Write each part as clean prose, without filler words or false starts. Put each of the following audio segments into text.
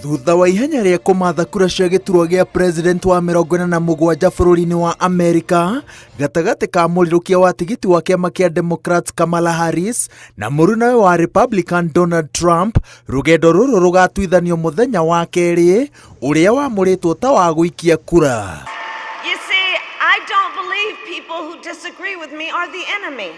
Thutha wa ihenya rĩa kũmatha kura cia gĩturwa gĩa president wa 47 bũrũri-inĩ wa Amerika gatagatĩ ka mũrirũkia wa tigiti wa kĩama kĩa Democrats Kamala Harris na mũrunawe wa Republican Donald Trump, rũgendo rũrũ rũgatuithanio mũthenya wa kerĩ ũrĩa wamũrĩtwo ta wa gũikia kura. You see, I don't believe people who disagree with me are the enemy.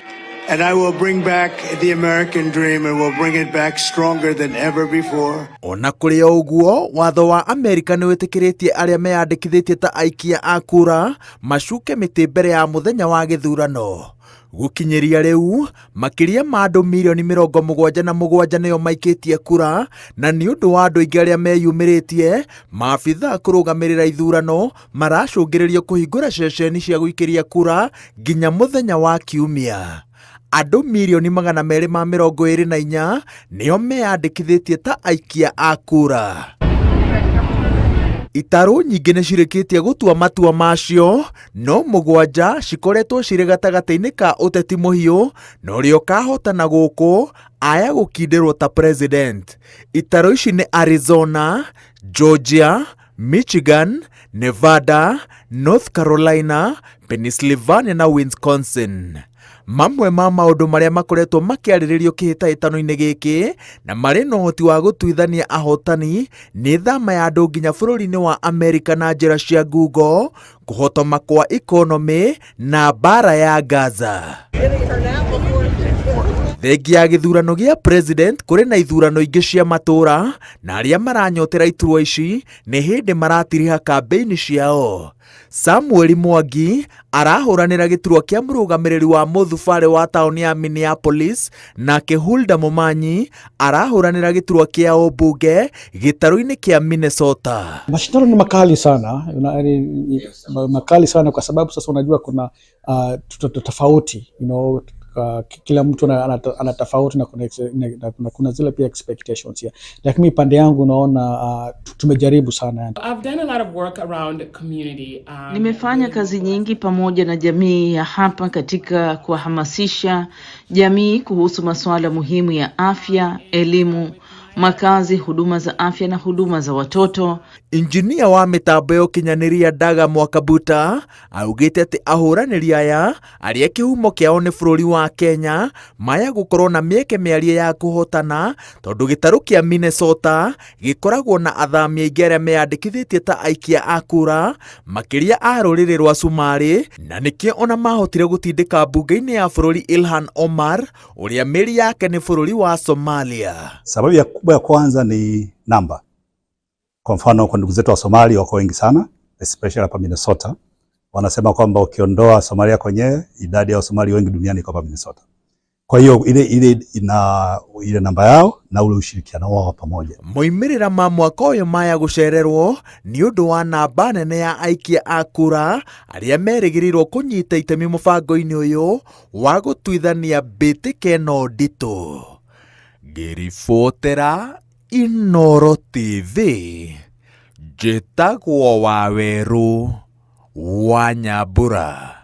And I will bring back the American dream and will bring it back stronger than ever before. Ona kũrĩ o ũguo, watho wa Amerika nĩ wĩtĩkĩrĩtie arĩa meyandĩkithĩtie ta aikia a kura macuke mĩtĩ mbere ya mũthenya wa gĩthurano. Gũkinyĩria rĩu, makĩria ma andũ mirioni 77 nĩo maikĩtie kura, na nĩ ũndũ wa andũ aingĩ arĩa meyumĩrĩtie, maabithaa kũrũgamĩrĩra ithurano maracũngĩrĩrio kũhingũra ceceni cia gũikĩria kura nginya mũthenya wa Kiumia. Andũ mirioni 224 nĩo meyandĩkithĩtie ta aikia a kura. Itarũ nyingĩ nĩ cirĩkĩtie gũtua matua macio, no mũgwanja cikoretwo cirĩ gatagatĩ-inĩ ka ũteti mũhiũ na ũrĩa ũkahotana gũkũ aya gũkindĩrwo ta president. Itarũ ici nĩ Arizona, Georgia, Michigan, Nevada, North Carolina, Pennsylvania na Wisconsin. Mamwe ma maũndũ marĩa makoretwo makĩarĩrĩrio kĩhĩtahĩtano-inĩ gĩkĩ na marĩ na ũhoti wa gũtuithania ahotani nĩ thama ya andũ nginya bũrũri-inĩ wa Amerika na njĩra cia ngungo, kũhotoma kwa ikonomĩ na mbara ya Gaza. Thengia ya gĩthurano gĩa president kũrĩ na ithurano ingĩ cia matũũra na arĩa maranyotera iturwa ici nĩ hĩndĩ maratiriha kambĩini ciao. Samuel Mwangi arahũranĩra gĩturwa kĩa mũrũgamĩrĩri wa mũthubarĩ wa taũni ya Minneapolis, nake Hulda Momanyi arahũranĩra gĩturwa kĩa ũmbunge gĩtarũ-inĩ kĩa Minnesota. Mashindano ni makali sana, makali sana kwa sababu sasa unajua kuna tofauti kila mtu ana tofauti na kuna zile pia expectations ya. Lakini pande yangu naona tumejaribu sana. I've done a lot of work around community. Nimefanya kazi nyingi pamoja na jamii ya hapa katika kuwahamasisha jamii kuhusu masuala muhimu ya afya, elimu, makazi, huduma za afya na huduma za watoto. Injinia wa mĩtambo ya ũkinyanĩria Daga Mwakabuta augĩte atĩ ahũranĩri aya arĩa kĩhumo kĩao nĩ bũrũri wa Kenya maya gũkorwo na mĩeke mĩarie ya kũhotana tondũ gĩtarũ kĩa Minnesota gĩkoragwo na athami aingĩ arĩa meyandĩkithĩtie ta aikia a kura makĩria a rũrĩrĩ rwa Cumarĩ, na nĩkĩo ona mahotire gũtindĩka mbunge-inĩ ya bũrũri Ilhan Omar ũrĩa mĩri yake nĩ bũrũri wa Somalia. Sababu ya kubwa ya kwanza ni namba. Kwa mfano kwa ndugu zetu wa Somali wako wengi sana, especially hapa Minnesota. Wanasema kwamba ukiondoa Somalia kwenyewe, idadi ya Wasomali wengi duniani iko hapa Minnesota. Kwa hiyo ile namba yao na ule ushirikiano wao pamoja. Moimĩrĩra ma mwaka ũyũ maya gũcererwo nĩ ũndũ wa namba nene ya aikia a kura arĩa merĩgĩrĩirwo kũnyita itemi mũbango-inĩ ũyũ wa gũtuithania mbĩtĩka ĩno nditũ. Ngĩribotera Inooro TV, njĩtagwo Wawerũ wa Nyambura.